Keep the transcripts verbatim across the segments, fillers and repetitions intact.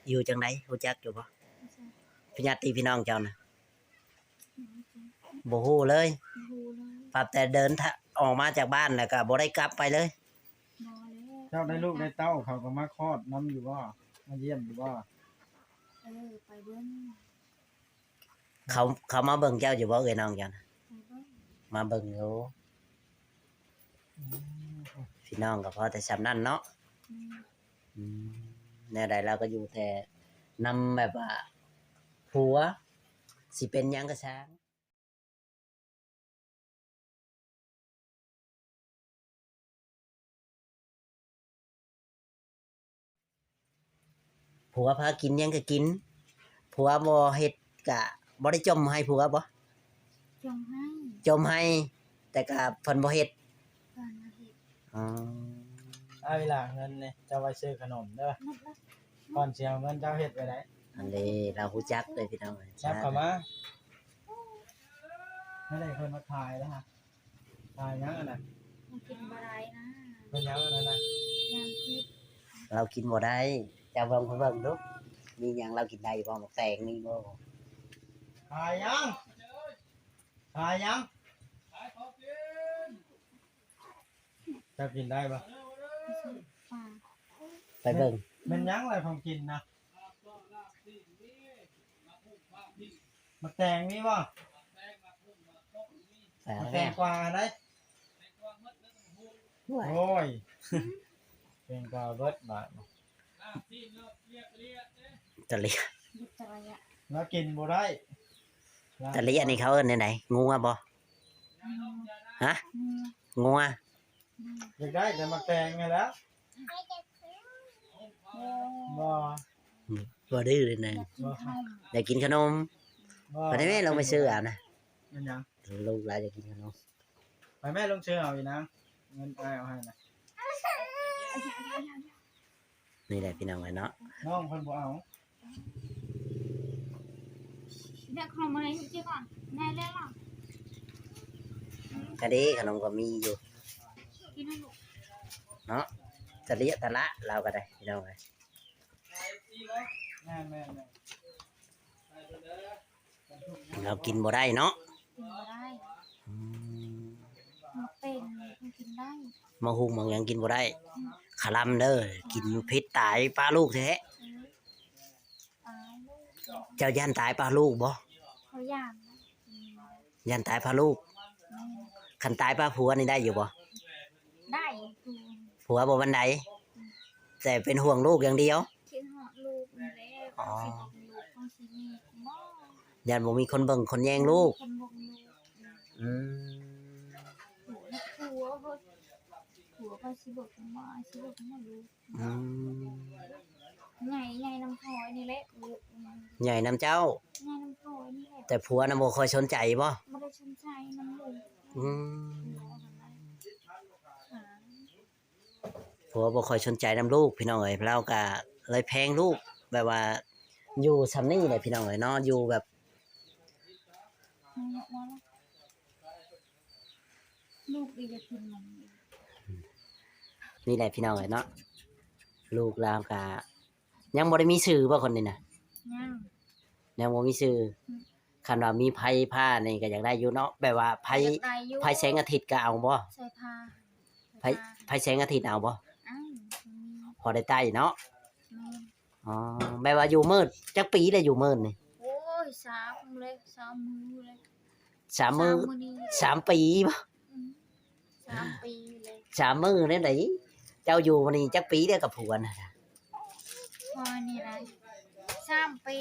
อยู่จังได๋ ฮู้จักอยู่บ่ บ่จัก ญาติพี่น้องเจ้านะ บ่ฮู้เลย บ่ฮู้เลย ปรับแต่เดินทะ- ออกมาจากบ้านแล้วก็บ่ได้กลับไปเลย บ่แล้ว เจ้าได้ลูกได้เต้าเขาก็มาคลอดนำอยู่บ่ มาเยี่ยมอยู่บ่ เออ ไปเบิ่ง เขา- เขามาเบิ่งเจ้าอยู่บ่ เอื้อยน้องเจ้านะ ไปเบิ่ง มาเบิ่งอยู่ อืม พี่น้องก็พอแต่ส่ำนั้นเนาะ อืม อืม แนวใด๋ลาวก็อยู่แต่นำแบบว่าผัว สิเป็นหยังก็ซ่าง ผัวพากินหยังก็กิน ผัวบ่เฮ็ดก็บ่ได้จ่มให้ผัวบ่ จ่มให้ จ่มให้ แต่ก็เพิ่นบ่เฮ็ด เพิ่นบ่เฮ็ด อ๋อ เอาอีหล่าเงินนี่ เจ้าไว้ซื้อขนมเด้อ หมดแล้ว ก่อนสิเอาเงินเจ้าเฮ็ดไว้ได้ อันนี้ลาวฮู้จักเลยพี่น้อง ยับเข้ามา ไม่ได้เพิ่นมาถ่ายแล้วฮะ ถ่ายหยังอันนั้น มันกินบ่ได้นะ เป็นหยังอันนั้นน่ะ ยามพิษ ลาวกินบ่ได้ เจ้าเบิ่งเพิ่นเบิ่งดู มีหยังลาวกินได้บ่ หมากแตงมีบ่ ถ่ายหยัง ถ่ายหยัง เจ้ากินได้บ่ ปลา ไปเบิ่ง แม่นหยังล่ะของกินนะ หมากแตงมีบ่ ไป หมากแตงกวาอันใด โอ้ย โอ้ย แตงกวาเบิดบาด ตะเลีย ตะเลีย แล้วกินบ่ได้ ตะเลียนี่เขาเอิ้นแนวใด๋ งัวบ่ งัว ฮะ งัว งัว อยากได้แต่หมากแตงนี่แหละ บ่ บ่ดื้อเลยนะ อยากกินขนม อยากกินขนม บ่ ไปได้ไหม ลงไปซื้อเอานะ เป็นหยัง ลูกหลานอยากกินขนม ไปแม่ลงซื้อเอาอีกนะ เงินอ้ายเอาให้นะ นี่แหละพี่น้องเอ้ยเนาะ น้องเพิ่นบ่เอา เดี๋ยวขนมอะไรอยู่ที่ก่อน แม่เลือกเอา ก็ดี ขนมก็มีอยู่ กินให้ลูก เนาะ ตะเลียตะละลาวก็ได้พี่น้องเอ้ย แม่นๆๆ ลาวกินบ่ได้เนาะ กินบ่ได้ อืม หมากแตงมันกินได้ หมากฮุ่งหมากหยังกินบ่ได้ อืม ขะลำเด้อ กินพิษตายปะลูกแท้ เออ ตายลูก เจ้าย่านตายปะลูกบ่ เขาย่านนะ อืม ย่านตายปะลูก แม่น คันตายปะผัวนี่ได้อยู่บ่ ได้อยู่ ผัวบ่ปานใด อืม แต่เป็นห่วงลูกอย่างเดียว คิดฮอดลูกนี่แหละ อ๋อ สิบอกลูกของสิมีบ่ ย่านบ่มีคนเบิ่งคนแยงลูก คนเบิ่งลูก อืม อืม ผัว ผัวเพิ่น ผัวก็สิบอกว่า สิบอกว่าลูก อืม ใหญ่ ใหญ่นำพลอยนี่แหละ ลูก ใหญ่นำเจ้า ใหญ่นำพลอยนี่แหละ แต่ผัวน่ะบ่ค่อยสนใจบ่ บ่ได้สนใจนำลูก อืม ผัวบ่ค่อยสนใจนำลูกพี่น้องเอ้ย ลาวก็เลยแพงลูก แบบว่าอยู่ส่ำนี้แหละพี่น้องเอ้ยเนาะ อยู่แบบ ลูกอีกอยากกินนมอีก นี่แหละพี่น้องเอ้ยเนาะ ลูกลาวก็ยังบ่ได้มีชื่อบ่คนนี้น่ะ ยัง ยังบ่มีชื่อ อืม คันว่ามีไผพานี่ก็อยากได้อยู่เนาะ แบบว่าไผ อยากได้อยู่ ไผแสงอาทิตย์ก็เอาบ่ ใส่ผ้า ไผ ใส่ผ้า ไผแสงอาทิตย์เอาบ่ อ้าว มี พอได้ใต้เนาะ แม่น อ๋อ แบบว่าอยู่มืด จักปีแล้วอยู่มืดนี่ โอ้ย สามเลย สามมื้อเลย สามมื้อ สามมื้อนี้ สามปีบ่ อืม สามปีเลย สามมื้อแนวใด เจ้าอยู่มานี่จักปีแล้วกับผัวน่ะ พอนี่นะ สามปี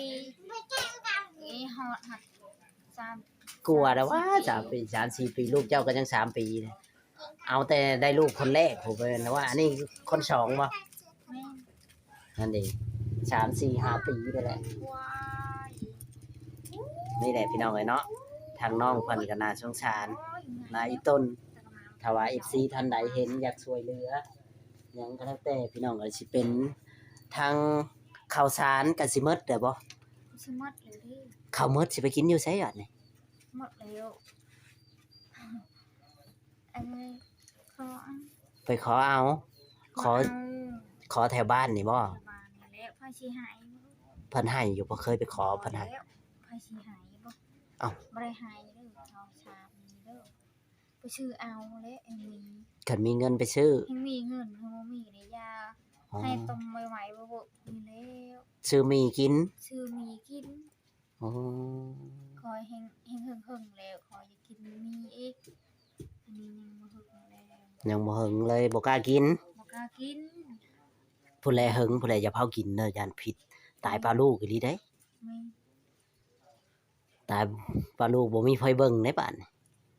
นี่ฮอดฮะ สาม กลัวแล้วว่า สามปี สามสี่ปี ลูกเจ้าก็ยังสามปีเลย เอาแต่ได้ลูกคนแรกผมเป็นว่า อันนี้คนสองบ่ แม่น นั่นเอง สามสี่ห้าปีนี่แหละ ว้าย นี่แหละพี่น้องเอ้ยเนาะ ทางน้องเพิ่นก็น่าสงสาร โอ้ย น่าอีต้น ถ้าว่า เอฟซี ท่านใดเห็นอยากช่วยเหลือ หยังก็แล้วแต่พี่น้องเอ้ย สิเป็นทางข้าวสารก็สิหมดแล้วบ่ สิหมดแล้วเด้ ข้าวหมดสิไปกินอยู่ไสบัดนี้ หมดแล้ว อันนี้ขอเอา ไปขอเอา ขอ ขอเอา ขอแถวบ้านนี่บ่ แถวบ้านนี่แหละ สิหาย เพิ่นให้อยู่บ่ เคยไปขอเพิ่นให้ แล้ว ไผสิหายบ่ เอ้า บ่ได้หายเด้อ เท่าสามนี่เด้อ ไปซื้อเอาแหละ แฮงมี คันมีเงินไปซื้อ แฮงมีเงิน แฮงบ่มีเลยยา อ๋อ ให้ต้มไวๆบ่เบิกนี่แล้ว ซื้อหมี่กิน ซื้อหมี่กิน อ๋อ คอยแฮงแฮงเฮิงๆแล้ว คอยอยากกินหมี่อีก อันนี้ยังบ่เฮิงแล้ว ยังบ่เฮิงเลย บ่กล้ากิน บ่กล้ากิน ผู้ใดเฮิง ผู้ใดอย่าเผากินเด้อ ย่านผิด ตายปลาลูกอีหลีเด้ แม่น ตายปลาลูกบ่มีไผเบิ่งในบ้าน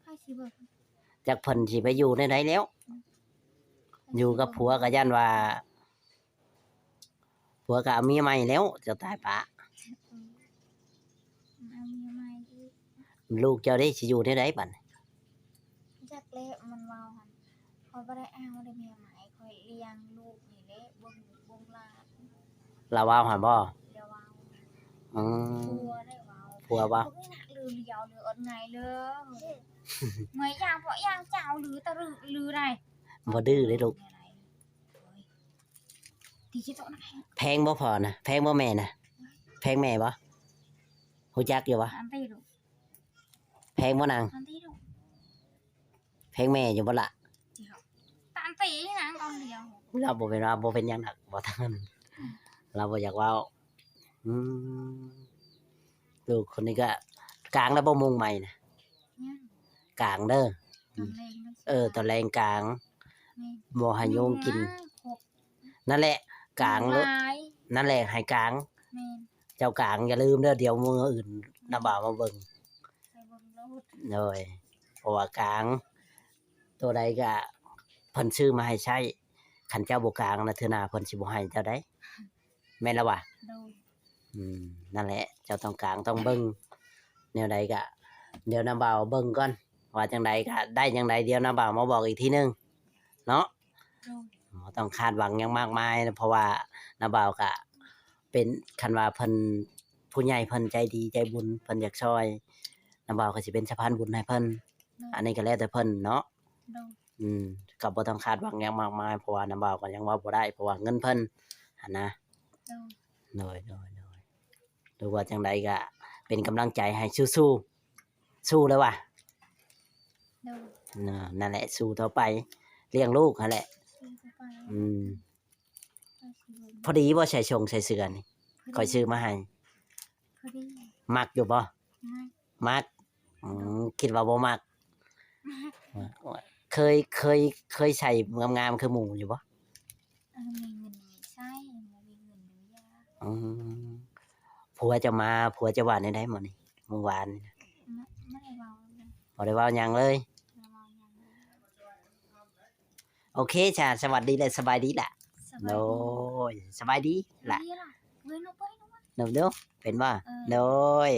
ไผสิเบิ่ง จักเพิ่นสิไปอยู่ในใดแล้ว อยู่กับผัวก็ย่านว่า ผัวก็เอาเมียใหม่แล้ว เจ้าตายปะ อืมเอาเมียใหม่อีก ลูกเจ้าได้สิอยู่ในใดบัด จักแล้วมันเว้าหั่น เขาบ่ได้เอาได้เมียใหม่ คอยเลี้ยงลูกนี่แหละ เบิ่ง เบิ่งหลาน ลาวเว้าหั่นบ่ เดี๋ยวเว้า อืม ผัวได้เว้า ผัวบ่ พวกนี้นะลือเลียวลืออดไงเลย เมื่อยยางเพราะยางเจ้าลือตะลือลือได้ บ่ดื้อเลยลูก ตีขี้โต๊ะนะ แพงบ่พ่อนะ แพงบ่แม่นะ แพงแม่บ่ ฮู้จักอยู่บ่ อันตีลูก แพงบ่นาง อันตีลูก แพงแม่อยู่บ่ล่ะ เดี๋ยวตามตีนะตอนเดียว เราบ่เป็นว่าบ่เป็นหยังดอก บ่ทางนั้น เราบ่อยากเว้า อืม ลูกคนนี้ก็กลางแล้วบ่ มุงใหม่นะ เนี่ย กลางเด้อ ตอนแรงมัน เออ ตอนแลงกลาง แม่น บ่ให้ยุงกิน มาหก นั่นแหละ กลาง ห เล ล ย าย นั่นแหละ ให้กลาง แม่น เจ้ากลางอย่าลืมเด้อ เดี๋ยวมื้ออื่นน้าบ่าวมาเบิ่ง ไปเบิ่งโลด โดย เพราะว่ากลาง ตัวใดก็เพิ่นซื้อมาให้ใช้ คันเจ้าบ่กลางนะ เทื่อหน้าเพิ่นสิบ่ให้เจ้าได้ แม่นแล้ววะ โดย อืม นั่นแหละ เจ้าต้องกลางต้องเบิ่ง แนวใดก็ เดี๋ยวน้าบ่าวเบิ่งก่อน ว่าจังใดก็ได้จังใด เดี๋ยวน้าบ่าวมาบอกอีกทีหนึ่งเนาะ โดย บ่ต้องคาดหวังหยังมากมายนะ เพราะว่าน้าบ่าวก็เป็น คันว่าเพิ่นผู้ใหญ่เพิ่นใจดีใจบุญ เพิ่นอยากช่วย น้าบ่าวก็สิเป็นสะพานบุญให้เพิ่น อันนี้ก็แล้วแต่เพิ่นเนาะ โดย อืม ก็บ่ต้องคาดหวังหยังมากมาย เพราะว่าน้าบ่าวก็ยังเว้าบ่ได้ เพราะว่าเงินเพิ่นหั้นนะ โดย โดย โดย โดย หรือว่าจังใดก็เป็นกำลังใจให้สู้ๆ สู้เลยว่ะ โดย เนาะ นั่นแหละ สู้ต่อไป เลี้ยงลูกนั่นแหละ ซื้อเข้าไป อืม ไปซื้อ พอดีบ่ ใส่ชงใส่เสื้อนี่ ข้อยซื้อมาให้ พอดี มักอยู่บ่ ไม่ มัก อืม คิดว่าบ่มัก เคย เคย เคยใส่งามๆ คือหมู่อยู่บ่ เออมีเงินใช้บ่มีเงินอยู่ยาก อืม ผัวจะมา ผัวจะว่าแนวใดมื้อนี้ มื้อวานนี่นะ ไม่ไม่ได้เว้าเลย บ่ได้เว้าหยังเลย ไม่ได้เว้าหยังเลย โอเคจ้ะ สวัสดีและสบายดีล่ะ สบาย โด ดี ย สบายดีล่ะ ดีล่ะเว้ยนกเว้ยนกเว้ย เดี๋ยวเดี๋ยวเป็นบ่ เออ โดย